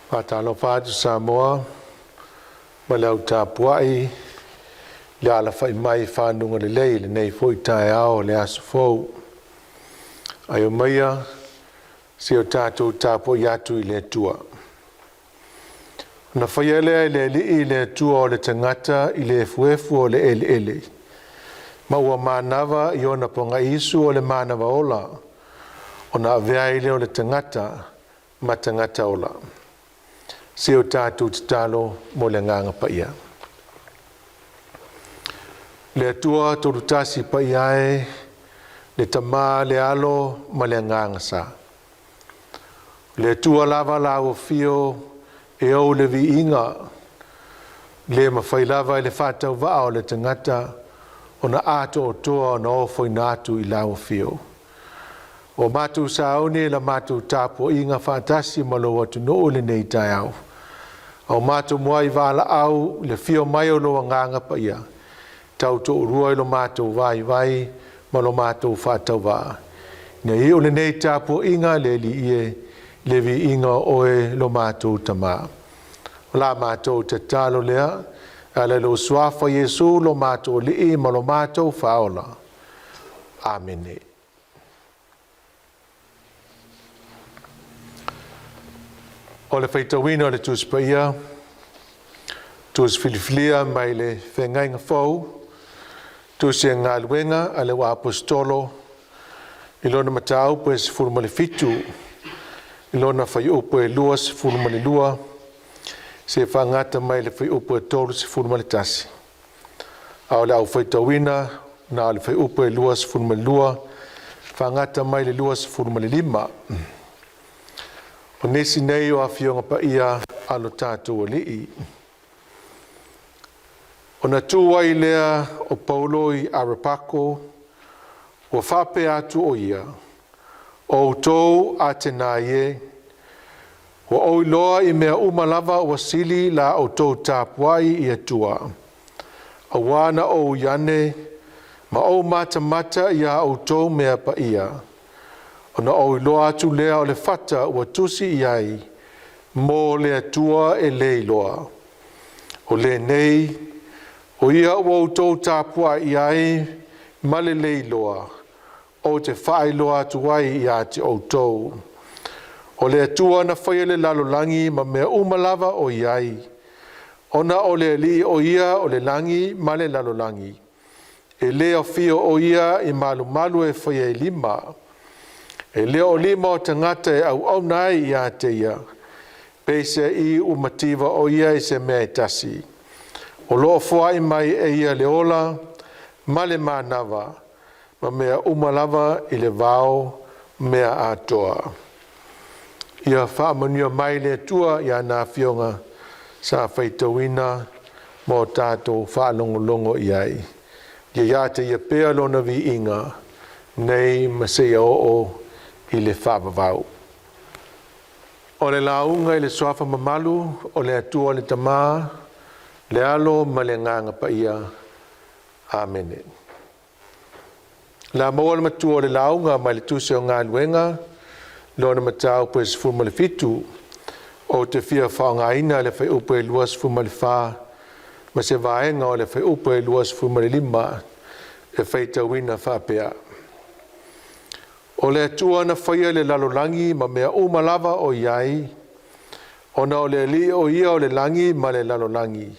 Faatalofa atu Samoa ma le au tapuai i le alafai mai i fanuga lelei i lenei foi taeao o le aso fou. Ae omaia se i o tatou tapuai atu i le Atua. Ona faia lea e le Alii le Atua o le tagata i le efuefu o le eleele, ma ua manava i ona pagaiisu o le manava ola, ona avea ai lea o le tagata ma tagata ola. Se o tatou tatalo mo le agaga paia. Le Atua tolutasi paia e, le Tama, le Alo ma le Agaga Sa. Le Atua lava la ua fio e ou le viiga, le mafai lava i le faatauvaa o le tagata ona atoatoa ona ofoina atu i la ua fio. Ua matou sauni la matou tapuaiga faatasi ma lou atunuu i lenei taeao. A o matou muai valaau i le afio mai o lou agaga paia, tau toorua i lo matou vaivai ma lo matou faatauvaa. Ina ia iu lenei tapuaiga le Alii e, le viiga o oe lo matou Tama. O la matou tatalo lea, e ala i lou suafa Iesu lo matou Alii ma lo matou Faaola. Amene. O le faitauina o le Tusi Paia, Tusi filifilia mai le Feagaiga Fou, Tusi e Galuega a le Aposetolo i lona mataupu e 17, i lona fuaiupu e 22, se faagata mai le fuaiupu e 31. A o le au faitauina na o le fuaiupu e 22, faagata mai le 25. O nisi nei o afioga paia a lo tatou Alii. Ona tu ai lea o Paulo i Arepako, ua faapea atu o ia, o outou Atenai e, ua ou iloa i mea uma lava ua sili la outou tapuai i Atua. Auā na ou iane ma ou matamata iā outou mea paia, ona ou iloa atu lea o le fata ua tusi i ai mo le Atua e le iloa. O lenei, o ia ua outou tapuai i ai ma le le iloa, ou te faailoa atu ai ia te outou. O le Atua na faia le lalolagi ma mea uma lava o i ai, ona o le Alii o ia o le lagi ma le lalolagi. E le afio o ia i malumalu e faia e lima. E le o lima o tagata e auauna ai ia te ia, peiseai ua mativa o ia i se mea e tasi. O lo o foai mai e ia le ola ma le manava, ma mea uma lava i le vao mea atoa. Ia faamanuia mai le Atua i ana afioga sa faitauina ma o tatou faalogologo i ai. Ia ia te ia pea lona viiga nei ma seia oo i le faavavau. O le lauga i le suafa mamalu o le Atua le Tama, le Alo ma le Agaga Paia. Amene. La maua le matua o le lauga mai le tusi o galuega, lona mataupu e 17, ou te fia faaaogaina le fuaiupu e 24 ma se vaega o le fuaiupu e 25 e faitauina faapea. O le Atua na faia le lalolagi ma mea uma lava o i ai, ona o le Alii o ia o le lagi ma le lalolagi.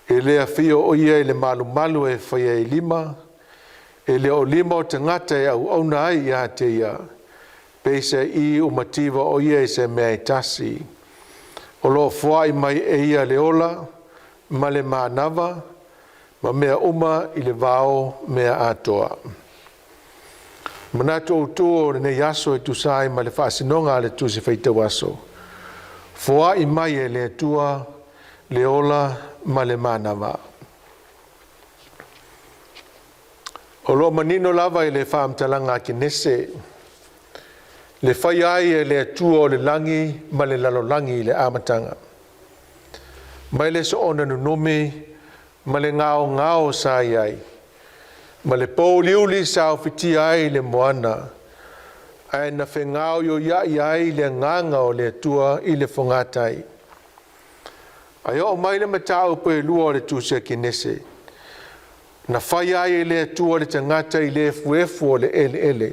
E le afio o ia i le malumalu e faia e lima, e le o lima o tagata e auauna ai ia te ia, peiseai ua mativa o ia i se mea e tasi. O lo o foai mai e ia le ola ma le manava, ma mea uma i le vao mea atoa. Manatu autu o lenei aso e tusa ai ma le faasinoga a le Tusi Faitau Aso. Foai mai e le Atua le ola ma le manava. O lo o manino lava i le faamatalaga a Kenese, le faia ai e le Atua o le lagi ma le lalolagi i le amataga. Mai le soona nunumi ma le gaogao sa i ai, ma le pouliuli sa ofitia ai le moana, ae na fegaoioiai ai le agaga o le Atua i le fogatai. Ae oo mai le mataupu e lua o le tusi a Kenese, na faia ai e le Atua le tagata i le efuefu o le eleele,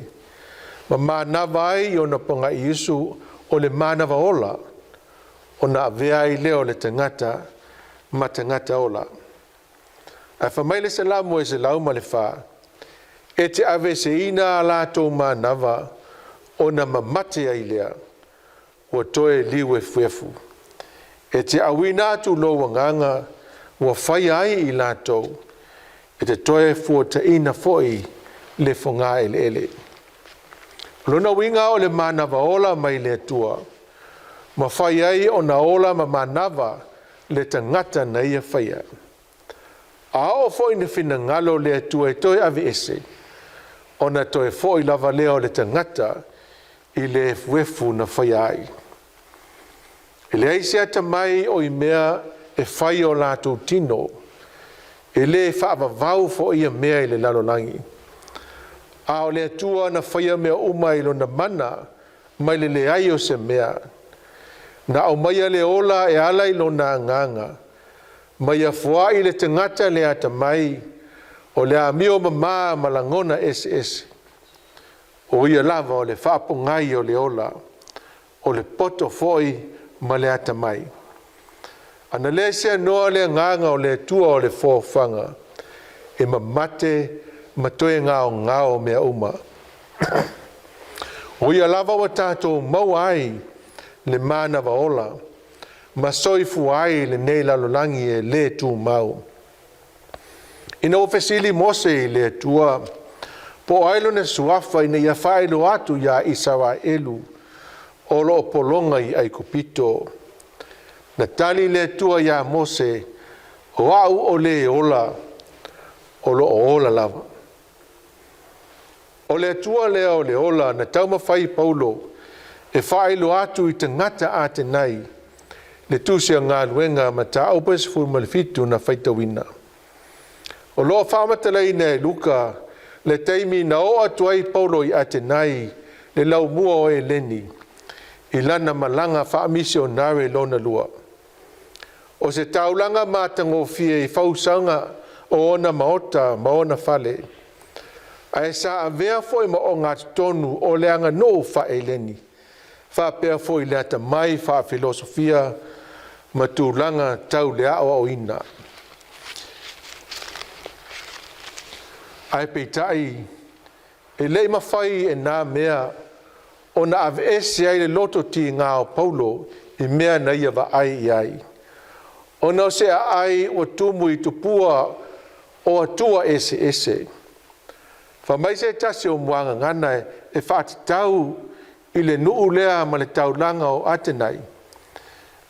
ma manava ai i ona pagaiusu o le manava ola, ona avea ai lea o le tagata ma tagata ola. Ae fai mai le Salamo e 104, e te aveeseina a latou manava ona mamate ai lea, ua toe liu efuefu. E te auina atu lou agaga ua faia ai i latou, e te toe fuataina foi le fogā eleele. O lona uiga o le manava ola mai le Atua, ma fai ai ona ola ma manava le tagata na ia faia. A oo foi ina finagalo le Atua e toe aveese, ona toe foi lava lea o le tagata i le efuefu na faia ai. E leai se atamai o i mea e fai e o latou tino, e le faavavau foi ia mea i le lalolagi. A o le Atua na faia mea uma i lona mana mai le leai o se mea. Na aumaia le ola e ala i lona agaga, ma ia foai le tagata le atamai o le amio mamā ma lagona eseese. O ia lava o le faapogai o le ola, o le poto foi ma le atamai. A na le seanoa le agaga o le Atua o le foafoaga, e mamate ma toe gaogao mea uma. O ia lava ua tatou maua ai le manava ola ma soifua ai i lenei lalolagi e le tumau. Ina ua fesili Mose i le Atua po o ai lona suafa ina ia faailoa atu iā Isaraelu o lo o pologa i Aikupito, na tali le Atua iā Mose, O au o le ola o lo o ola lava. O le Atua lea o le ola na taumafai Paulo e faailoa atu i tagata Atenai le tusi a Galuega mataupu e 17 na faitauina. O lo o faamatalaina e Luka le taimi na oo atu ai Paulo i Atenai le laumua o Eleni i lana malaga faamisionare lona lua. O se taulaga matagofie i fausaga o ona maota ma ona fale, ae sa avea foi ma ogatotonu o le aganuu faa-Eleni, faapea foi le atamai faafilosofia ma tulaga tau le aoaoina. Ae peitai, e le i mafai e na mea ona aveese ai le loto tigā o Paulo i mea na ia vaai i ai, ona o se aai ua tumu i tupua o atua eseese. Fai mai se tasi o muagagana e faatatau i le nuu lea ma le taulaga o Atenai,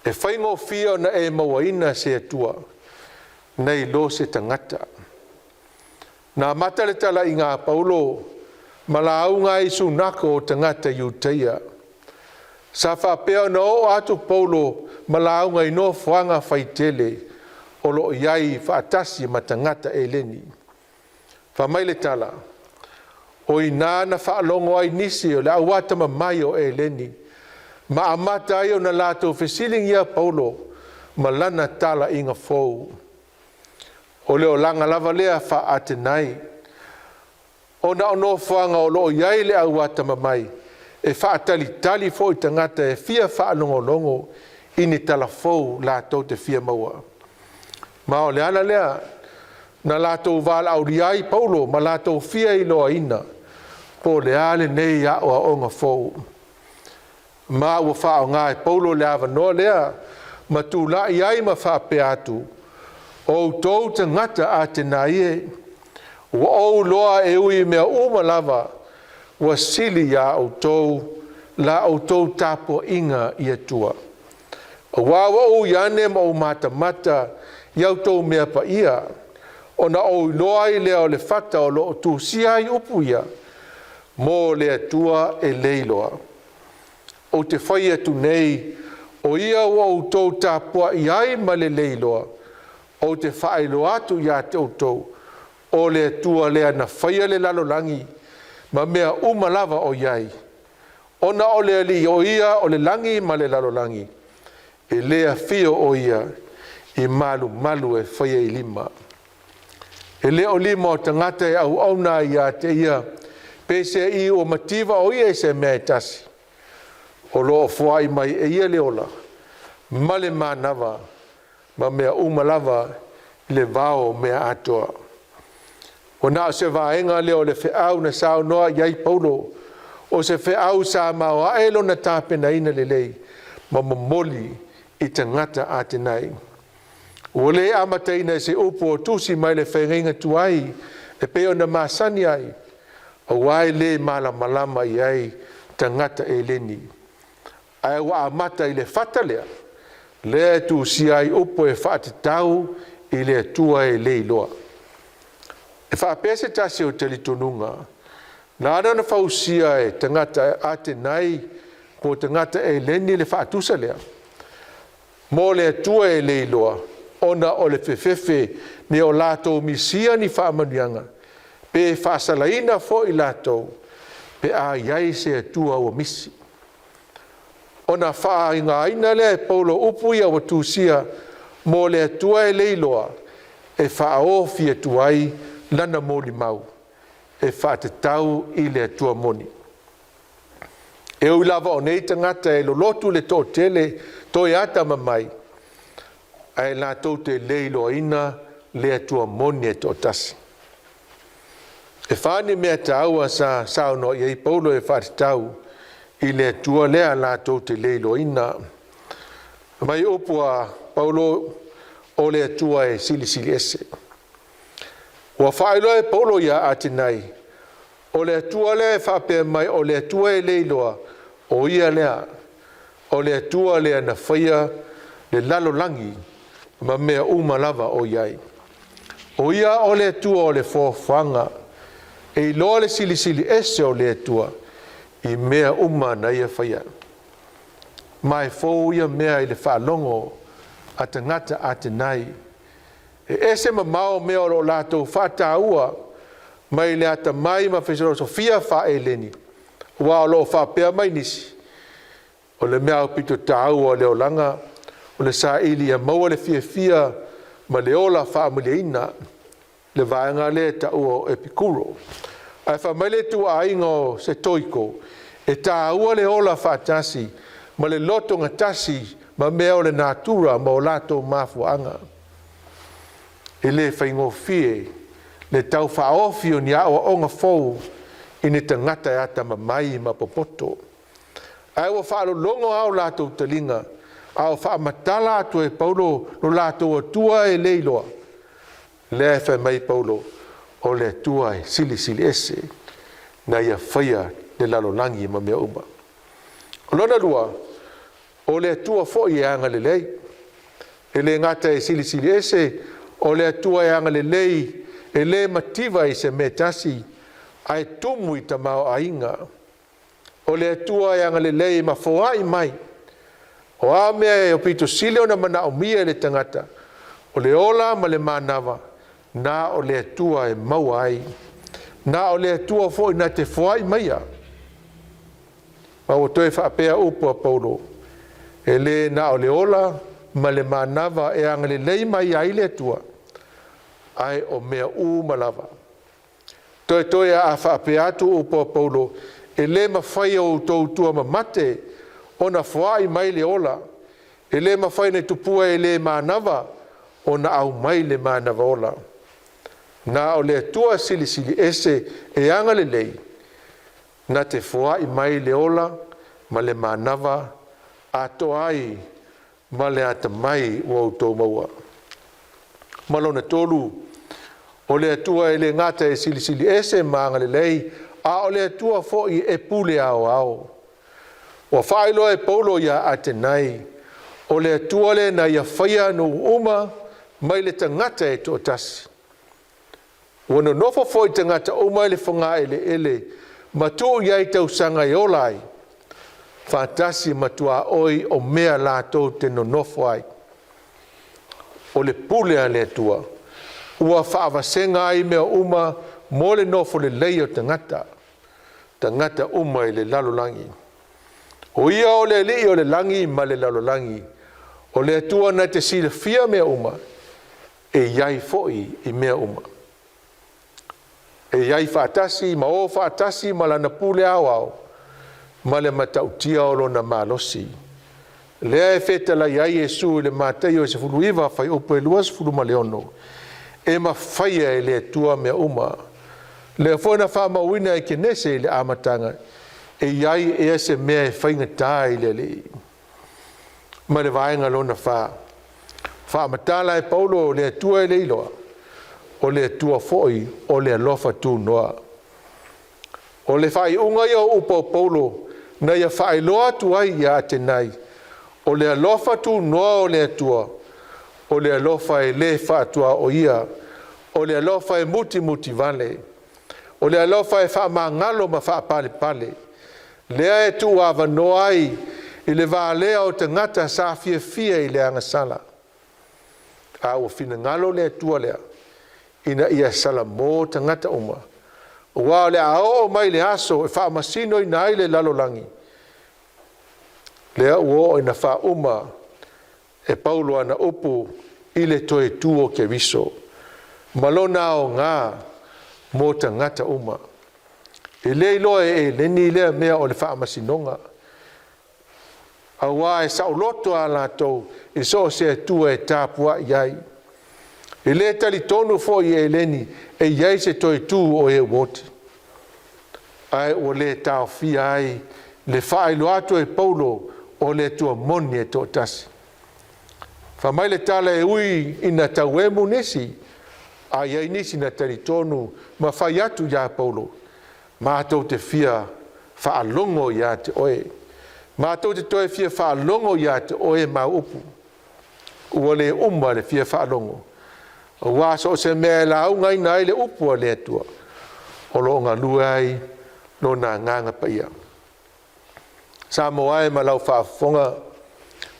e faigofie ona e mauaina se atua nai lo se tagata. Na amata le talaiga a Paulo ma lauga ai i sunako o tagata Iutaia. Sa faapea ona oo atu Paulo ma lauga i nofoaga faitele o lo o i ai faatasi ma tagata Eleni. Fai mai le tala, o i ina na faalogo ai nisi o le au atamamai o Eleni ma amata ai ona latou fesiligia Paulo ma lana talaiga fou. O le olaga lava lea faa-Atenai, ona o nofoaga o lo o i ai le au atamamai e faatalitali foi tagata e fia faalogologo i ni tala fou latou te fia maua. Ma o le ala lea na latou valaaulia ai Paulo ma latou fia iloaina po o le a lenei aoaoga fou. Ma ua faaaoga e Paulo le avanoa lea ma tulai ai ma faapea atu, O outou tagata Atenai e, ua ou iloa e ui i mea uma lava ua sili iā outou la outou tapuaiga i Atua. Auā ua ou ui ane ma ou matamata i a outou mea paia, ona ou iloa ai lea o le fata o lo o tusia ai upu ia, mo le Atua e le iloa. Ou te fai atu nei, o ia ua outou tapuai ai ma le le iloa, ou te faailoa atu ia te outou, o le Atua lea na faia le lalolagi ma mea uma lava o i ai, ona o le Alii o ia o le lagi ma le lalolagi, e le afio o ia i malumalu e faia i lima. E le o lima o tagata e auauna ai ia te ia, pe seei ua mativa o ia i se mea e tasi. O lo o foai mai e ia le ola ma le manava ma mea uma lava i le vao o mea atoa. Ua na o se vaega lea o le feau na saunoa i ai Paulo, o se feau sa maoae lona tapenaina lelei ma momoli i tagata Atenai. Ua le amataina i se upu o tusi mai le feagaiga tuai e pei ona masani ai, auā e le malamalama i ai tagata Eleni. Ae ua amata i le fata lea, lea e tusia ai upu e faatatau i le Atua e le iloa. E faapea se tasi o talitonuga, na ala ona fausia e tagata Atenai po o tagata Eleni le faatusa lea, mo le Atua e le iloa, ona o le fefefe ne i o latou misia ni faamanuiaga, pe faasalaina foi latou pe a i ai se Atua ua misi. Ona faaaogaina lea e Paulo o upu ia ua tusia mo le Atua e le iloa, e faaofi atu ai lana molimau e faatatau i le Atua moni. E ui lava o nei tagata e lolotu le toatele toe atamamai, ae latou te le iloaina le Atua moni e toatasi. E fa ni mea taua sa saunoa i ai Paulo e faatatau i le Atua lea latou te le iloaina. Fai mai upu a Paulo, o le Atua e silisili ese. Ua faailoa e Paulo ia Atenai, o le Atua lea e faapea mai o le Atua e le iloa, o ia lea, o le Atua lea na faia le lalolagi ma mea uma lava o i ai. O ia o le Atua o le foafoaga, e iloa le silisili ese o le Atua i mea uma na ia faia. Ma e fou ia mea i le faalogo a tagata Atenai. E ese mamao mea o lo o latou faataua mai le atamai ma filosofia faa-Eleni, aua o lo o faapea mai nisi, o le mea aupito taua o le olaga, o le saili ia maua le fiafia ma le ola faamalieina, le vaega lea e taua o Epikuro. Ae fai mai le ituaiga o Setoiko, e taua le ola faatasi ma le lotogatasi ma mea o le natura ma o latou mafuaaga. E le faigofie le tau faaofi o ni aoaoga fou i ni tagata e atamamai ma popoto. Ae ua faalologo lava o latou taliga, a o faamatala atu e Paulo lo latou Atua e le iloa. Lea e fai mai Paulo, o le Atua e silisili ese, na ia faia le lalolagi ma mea uma. O lona lua, o le Atua foi e agalelei. E le gata e silisili ese, o le Atua e agalelei, e le mativa i se mea e tasi, ae tumu i tamaoaiga. O le Atua e agalelei ma foai mai. O a mea e aupito sili ona manaomia e le tagata, o le ola ma le manava, na o le Atua e maua ai. Na o le Atua foi na te foai maia. Ma ua toe faapea upu a Paulo, e le na o le ola ma le manava e agalelei mai ai le Atua, ae o mea uma lava. Toetoe a faapea atu upu a Paulo, e le mafai e outou tuamamate ona foai mai le ola, e le mafai e tupua e le manava ona aumai le manava ola. Na o le Atua silisili ese e agalelei, na te foai mai le ola ma le manava atoa ai ma le atamai ua outou maua. Ma lona tolu, o le Atua e le gata e silisili ese ma agalelei, a o le Atua foi e pule aoao. Ua faailoa e Paulo ia Atenai, O le Atua lea na ia faia nuu uma mai le tagata e toatasi. Ua nonofo foi tagata uma i le fogaeleele ma tuu i ai tausaga e ola ai, faatasi ma tuaoi o mea latou te nonofo ai. O le pule a le Atua ua faavasega ai mea uma mo le nofo lelei o tagata, tagata uma i le lalolagi. O ia o le Alii o le lagi ma le lalolagi, o le Atua na te silafia mea uma, e i ai foi i mea uma. E i ai faatasi ma o faatasi ma lana pule aoao ma le matautia o lona malosi. Lea e fetalai ai Iesu i le Mataio 19 fuaiupu e 26, e mafaia e le Atua mea uma. Lea foi na faamauina e Kenese i le amataga, e i ai ea se mea e faigata i le Alii. Ma le vaega lona fa, faamatala e Paulo o le Atua e le iloa, o le Atua foi o le alofa tunoa. O le faaiuga ia o upu a Paulo na ia faailoa atu ai ia Atenai, o le alofa tunoa o le Atua, o le alofa e le faatuaoia, o le alofa e mutimutivale, o le alofa e faamagalo ma faapalepale, lea e tuuavanoa ai i le valea o tagata sa fiafia i le agasala. A ua finagalo le Atua lea ina ia salamo tagata uma, aua o le a oo mai le aso e faamasinoina ai le lalolagi, lea ua oo ina faauma e Paulo ana upu i le toe tu o Keriso ma lona aoga mo tagata uma. E le iloa e Eleni lea mea o le faamasinoga, auā e saoloto a latou i so o se Atua e tapuai ai. E le talitonu foi e Eleni e i ai se toe tu o e ua oti. Ae ua le taofia ai le faailoa atu e Paulo o le Atua moni e toatasi. Fai mai le tala e ui ina tauemu nisi, a i ai nisi na talitonu ma fai atu iā Paulo, matou te fia faalogo ia te oe. Matou te toe fia faalogo ia te oe mau upu. Ua le uma le fia faalogo, auā so o se mea e laugaina ai le upu a le Atua, o lo o galue ai lona agaga paia. Samoa e ma lau faafofoga,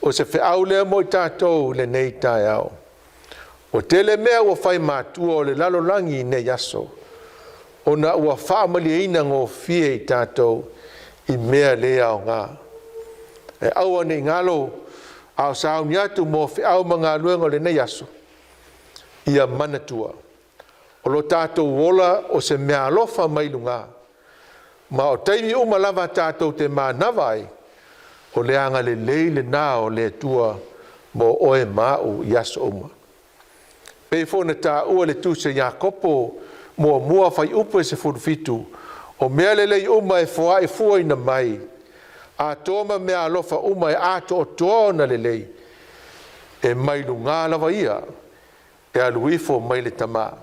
o se feau lea mo i tatou i lenei taeao. Ua tele mea ua fai matua o le lalolagi i nei aso, ona ua faamalieina gofie i tatou i mea le aoga. E aua ne i galo a o sauni atu mo feau ma galuega o lenei aso, ia manatua, o lo tatou ola o se meaalofa mai luga, ma o taimi uma lava tatou te manava ai, o le agalelei lena o le Atua mo oe ma au i aso uma. Pei foi ona taua le tusi a Iakopo muamua fuaiupu e 17, o mea lelei uma e foai fuaina mai, atoa ma meaalofa uma e atoatoa ona lelei, e mai luga lava ia, e alu ifo mai le Tamā.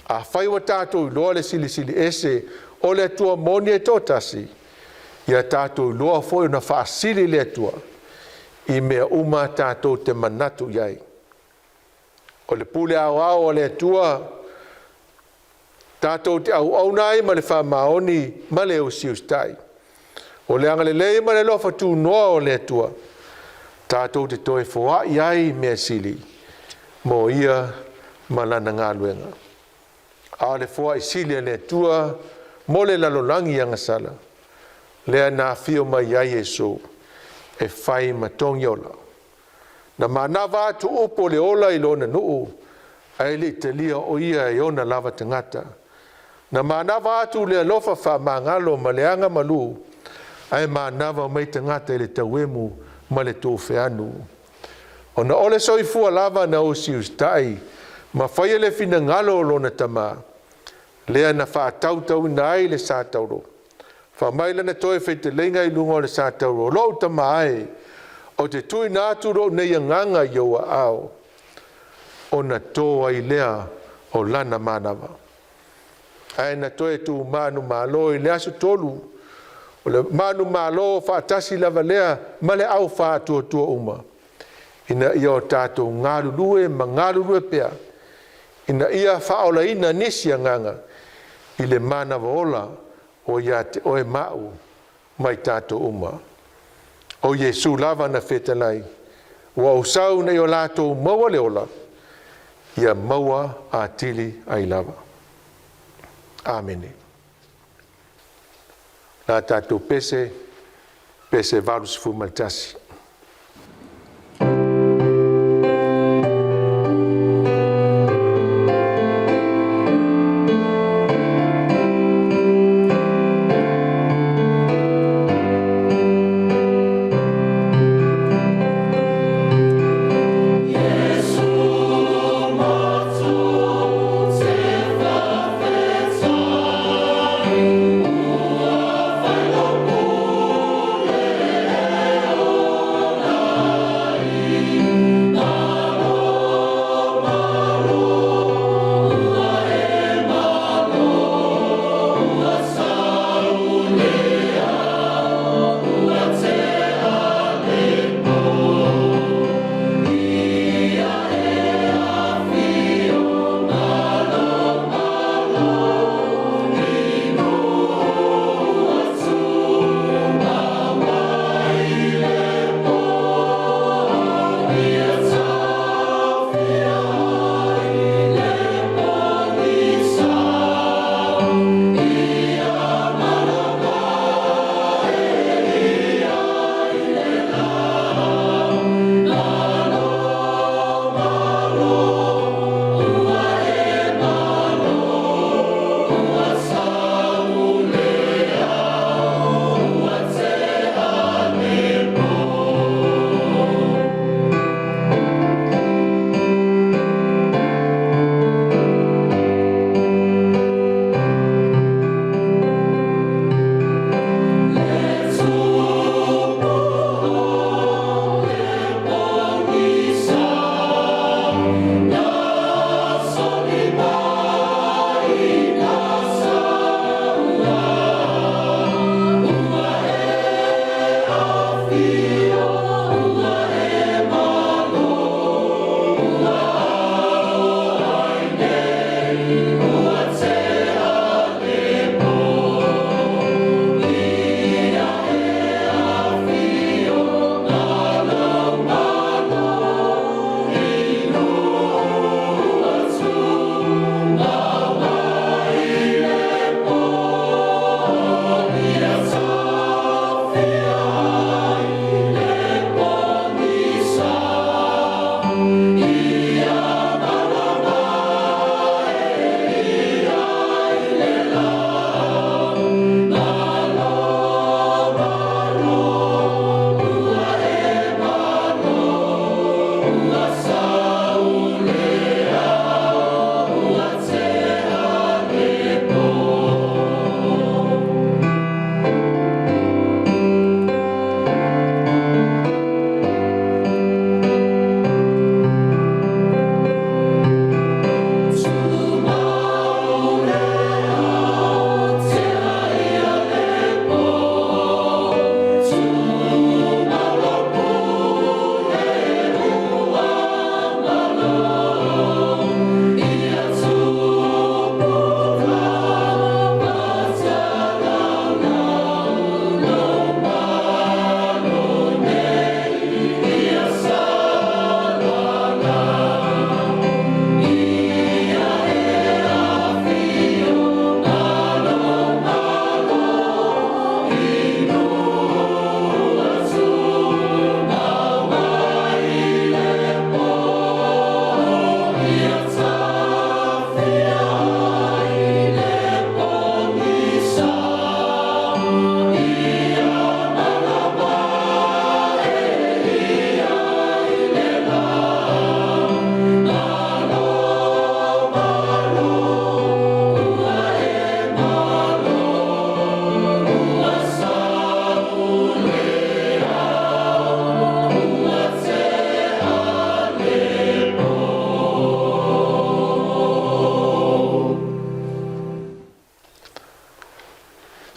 Afai ua tatou iloa le Silisili Ese o le Atua moni e toatasi, ia tatou iloa foi ona faasili le Atua i mea uma tatou te manatu i ai. O le pule aoao a le Atua tatou te auauna ai ma le faamaoni ma le usiusitai. O le agalelei ma le alofa tunoa o le Atua tatou te toe foai ai mea sili mo ia ma lana galuega. A o le foai sili a le Atua mo le lalolagi agasala, lea na afio mai ai Iesu e fai ma togiola. Na manava atu upu o le ola i lona nuu, ae le i talia o ia e ona lava tagata. Na manava atu le alofa faamagalo ma le agamalu, ae manava mai tagata i le tauemu ma le tuufeanu. Ona o le soifua lava na usiusitai ma faia le finagalo o lona Tamā, lea na faatautauina ai le sa tauro. Fai mai lana toe fetalaiga i luga o le sa tauro, lou Tamā e, ou te tuuina atu lou nei agaga i ou aao, ona to ai lea o lana manava. Ae na toe tumanumalo i le aso tolu, O le manumalo faatasi lava lea ma le au faatuatua uma, ina ia o tatou galulue ma galulue pea, ina ia faaolaina nisi agaga i le manava ola o ia te oe ma'u ma i tatou uma. O Iesu lava na fetalai, ua ou sau ina ia o latou maua le ola, ia maua atili ai lava. Amene. La tatou pese, pese 81.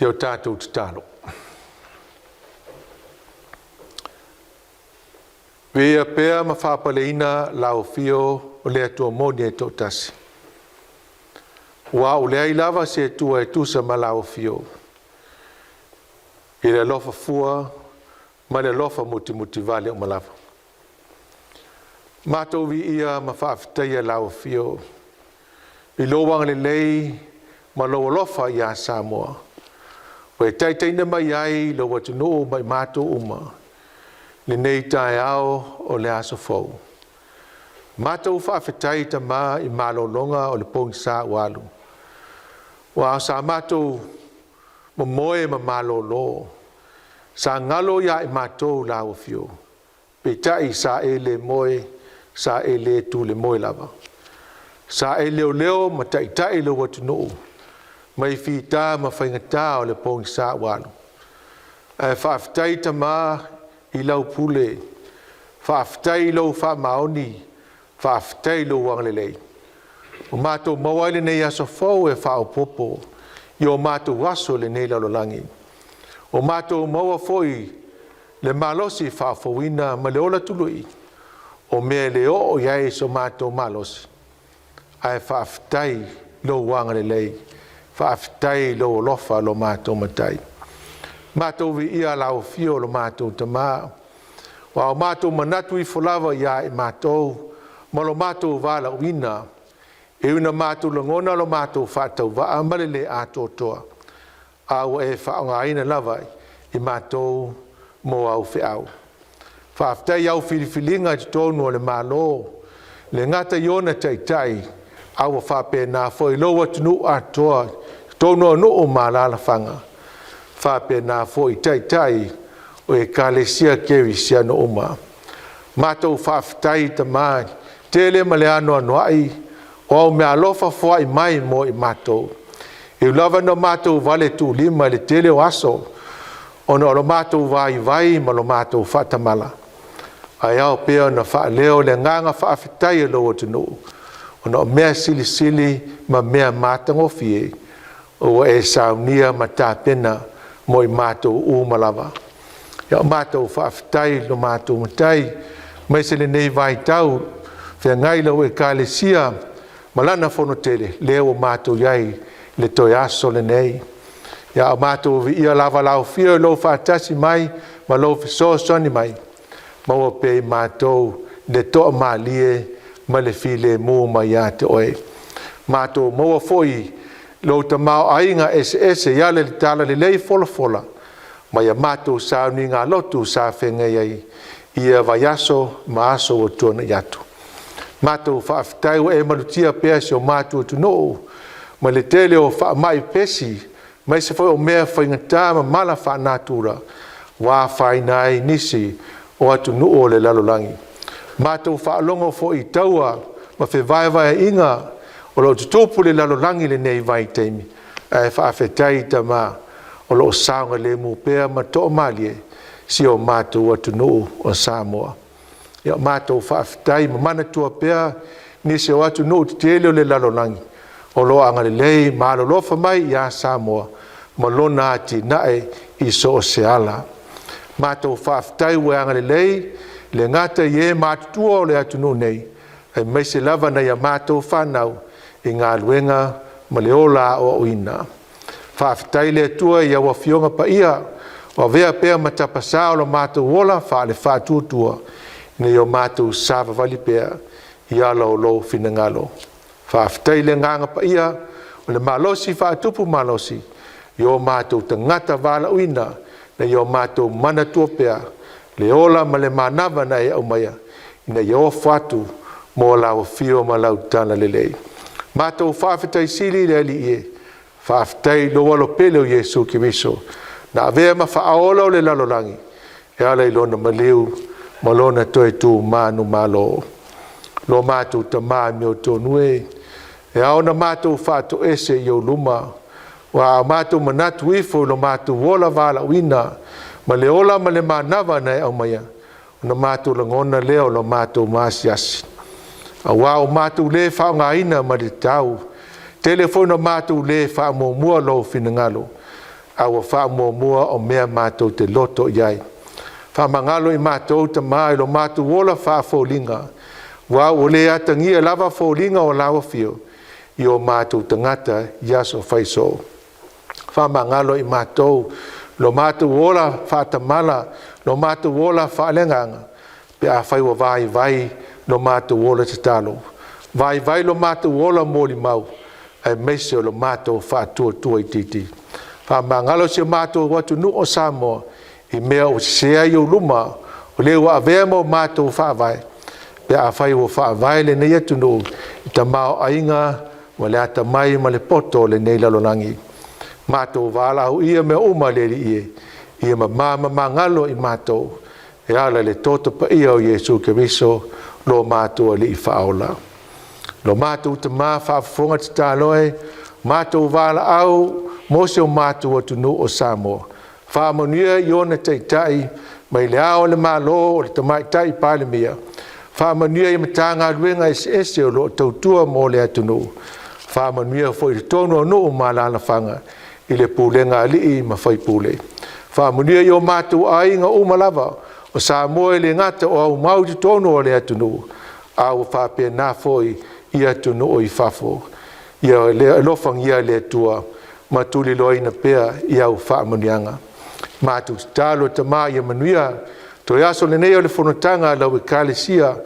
Ia o tatou tatalo. Viia pea ma faapaleina lau afio o le Atua moni e toatasi. Ua leai lava se Atua e tusa ma lau afio. I le alofa fua ma le alofa mutimutivale uma lava. Matou viia ma faafetaia lau afio i lou agalelei ma lou alofa ia Samoa. Ua e taitaiina mai ai lou atunuu ma i matou uma lenei taeao o le aso fou. Matou faafetai Tama i malologa o le pogisa ua alu. Ua sa matou momoe ma malolo, sa galo ia i matou lau afio, peitai sa e le moe, sa e le tu le moe lava. Sa e leoleo ma taitai lou atunuu mai fita ma faigata o le pogisa ua alu. Ae faafetai Tama i lau pule, faafetai i lou faamaoni, faafetai i lou agalelei. Ua matou maua ai lenei aso fou e faaopoopo i o matou aso i lenei lalolagi. Ua matou maua foi le malosi faafouina ma le ola tului o mea e le oo i ai so matou malosi. Ae faafetai lou agalelei, faafetai lou alofa lo matou Matai. Matou viia lau afio lo matou Tama, ua o matou manatu ifo lava ia i matou ma lo matou valaauina, e ui ina matou lagona lo matou faatauvaa ma le le atoatoa, a ua e faaaogaina lava i matou mo au feau. Faafetai i au filifiliga i totonu o le Malo, le gata i ona taitai, a ua faapena foi lou atunuu atoa, totonu o nuu ma alaalafaga, faapena foi taitai o ekalesia kerisiano uma. Matou faafetai Tama tele ma le anoanoai o au meaalofa foai mai mo i matou. E ui lava ina matou valetuulima i le tele o aso, ona o lo matou vaivai ma lo matou faatamala, ae ao pea ona faaleo le agaga faafetai o lou atunuu, ona o mea silisili ma mea matagofie ua e saunia ma tapena mo i matou uma lava. Ia o matou faafetai i lo matou Matai, aemaise lenei vaitau feagai lau ekalesia ma lana fonotele, lea ua matou i ai le toe aso lenei. Ia o matou viia lava lau afio i lou faatasi mai ma lou fesoasoani mai, maua pea i matou le toamalie ma le filemu mai ia te oe. Matou maua foi lou tamaoaiga eseese i ala i le talalelei folafola mai a matou sauniga lotu sa feagai ai ia vaiaso ma aso ua tuanai atu. Matou faafetai ua e malutia pea si o matou atunuu mai le tele o faamai pesi, aemaise foi o mea faigata ma mala faalenatura ua afaina ai nisi o atunuu o le lalolagi. Matou faalogo foi i taua ma fevaevaeaiga o lo o tutupu i le lalolagi i lenei vaitaimi, ae faafetai Tama o lo o saogalemu pea ma toamalie si o matou atunuu o Samoa. Ia matou faafetai ma manatua pea nisi o atunuu tetele o le lalolagi o lo o agalelei ma alolofa mai ia Samoa ma lona atinae i so o se ala. Matou faafetai ua e agalelei le gata i e matutua o le atunuu nei, aemaise lava nai a matou fanau i galuega ma le ola aoaoina. Faafetai le Atua i au Afioga Paia ua avea pea ma tapasā o lo matou ola faale-faatuatua, ina ia o matou savavali pea i ala o lou finagalo. Faafetai le Agaga Paia o le malosi faatupu malosi i o matou tagata valaauina, ina ia o matou manatua pea le ola ma le manava na e aumaia, ina ia ofo atu mo lau afio ma lau talalelei. Matou faafetai sili i le Alii e, faafetai i lou alo pele o Iesu Keriso, na avea ma faaola o le lalolagi, e ala i lona maliu ma lona toe tu manumalo. Lo matou Tama amiotonu e, e ao ona matou faatoese i ou luma, ua o matou manatu ifo i lo matou ola valaauina, ma le ola ma le manava na e aumaia, ona matou lagona lea o lo matou maasiasi. Auā ua matou le faaaogaina ma le tatau, tele foi na matou le faamuamua lou finagalo, a ua faamuamua o mea matou te loto i ai. Faamagalo i matou Tamā i lo matou ola faafoliga, aua ua le atagia lava foliga o lau afio i o matou tagata i aso faisoo. Faamagalo i matou lo matou ola faatamala, lo matou ola faaleagaga, pe afai ua vaivai lo matou ola tatalo, vaivai lo matou ola molimau, aemaise o lo matou faatuatua itiiti. Faamagalo si o matou atunuu o Samoa i mea ua sese ai i ou luma, o le ua avea ma o matou faavae, pe afai ua faavae lenei atunuu i tamaoaiga ma le atamai ma le poto o lenei lalolagi. Matou valaau ia mea uma le Alii e, ia mama ma magalo i matou, e ala i le toto paia o Iesu Keriso lo matou Alii Faaola. Lo matou Tamā faafofoga tatalo e, matou valaau mo si o matou atunuu o Samoa. Faamanuia i ona taitai mai le Ao o le Malo, o le Tamaitai Palemia, faamanuia i Matagaluega eseese o lo o tautua mo le atunuu, faamanuia foi i totonu o nuu ma alaalafaga i le pulega a alii ma faipule. Faamanuia i o matou aiga uma lava o Samoa e le gata o aumau i totonu o le atunuu, a ua faapena foi i atunuu i fafo. Ia le alofagia e le Atua ma tuliloaina pea i au faamanuiaga. Matou tatalo Tama ia manuia toe aso lenei o le fonotaga a lau Ekalesia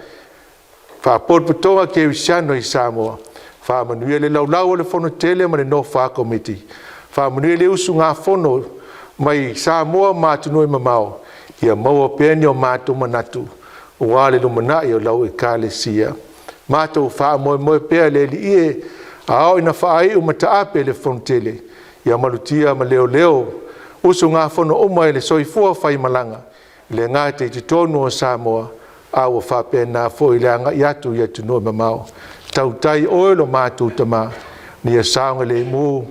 Faapotopotoga Kerisiano i Samoa. Faamanuia le laulau o le Fonotele ma le nofo a komiti. Faamanuia le usugafono mai Samoa ma atunuu e mamao, ia maua pea ni o matou manatu aua le lumanai o lau Ekalesia. Matou faamoemoe pea le Alii e, a oo ina faaiu ma taape le fonotele, ia malutia ma leoleo usugafono uma i le soifua faimalaga, e le gata i totonu o Samoa, a ua faapena foi le agai atu i atunuu e mamao. Tautai oe lo matou Tamā, ina ia saogalemu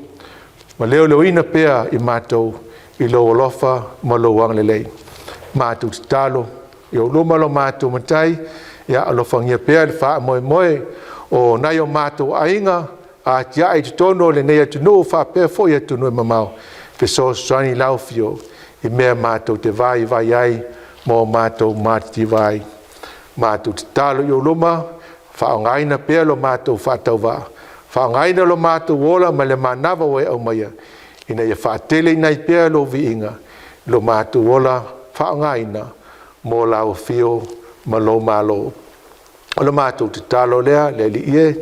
ma leoleoina pea i matou i lou alofa ma lou agalelei. Matou tatalo i ou luma lo matou Matai, ia alofagia pea le faamoemoe o nai o matou aiga atiae i totonu o lenei atunuu faapea foi atunuu e mamao, fesoasoani i lau Afio i mea matou te vaivai ai ma o matou matitiva ai. Matou tatalo i ou luma, faaaogaina pea lo matou faatauvaa, faaaogaina lo matou ola ma le manava ua e aumaia, ina ia faateleina ai pea lou viiga i lo matou ola faaaogaina mo lau afio ma lou malo. O le matou tatalo lea le Alii e,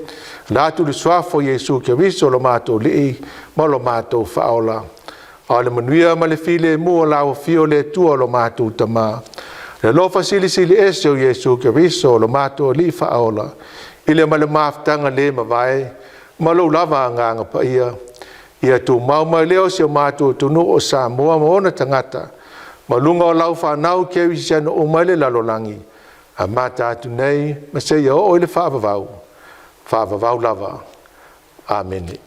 ala atu i le suafa o Iesu Keriso lo matou Alii ma lo matou Faaola. A o le manuia ma le filemu o lau afio le Atua lo matou Tamā, le alofa silisili ese o Iesu Keriso lo matou Alii Faaola, i le ma le mafutaga le mavae ma lou lava Agaga Paia, ia tumau mai lea o si o matou atunuu o Samoa ma ona tagata, ma luga o lau fanau kerisiano uma i le lalolagi, amata atu nei ma seia oo i le faavavau, faavavau lava. Amene.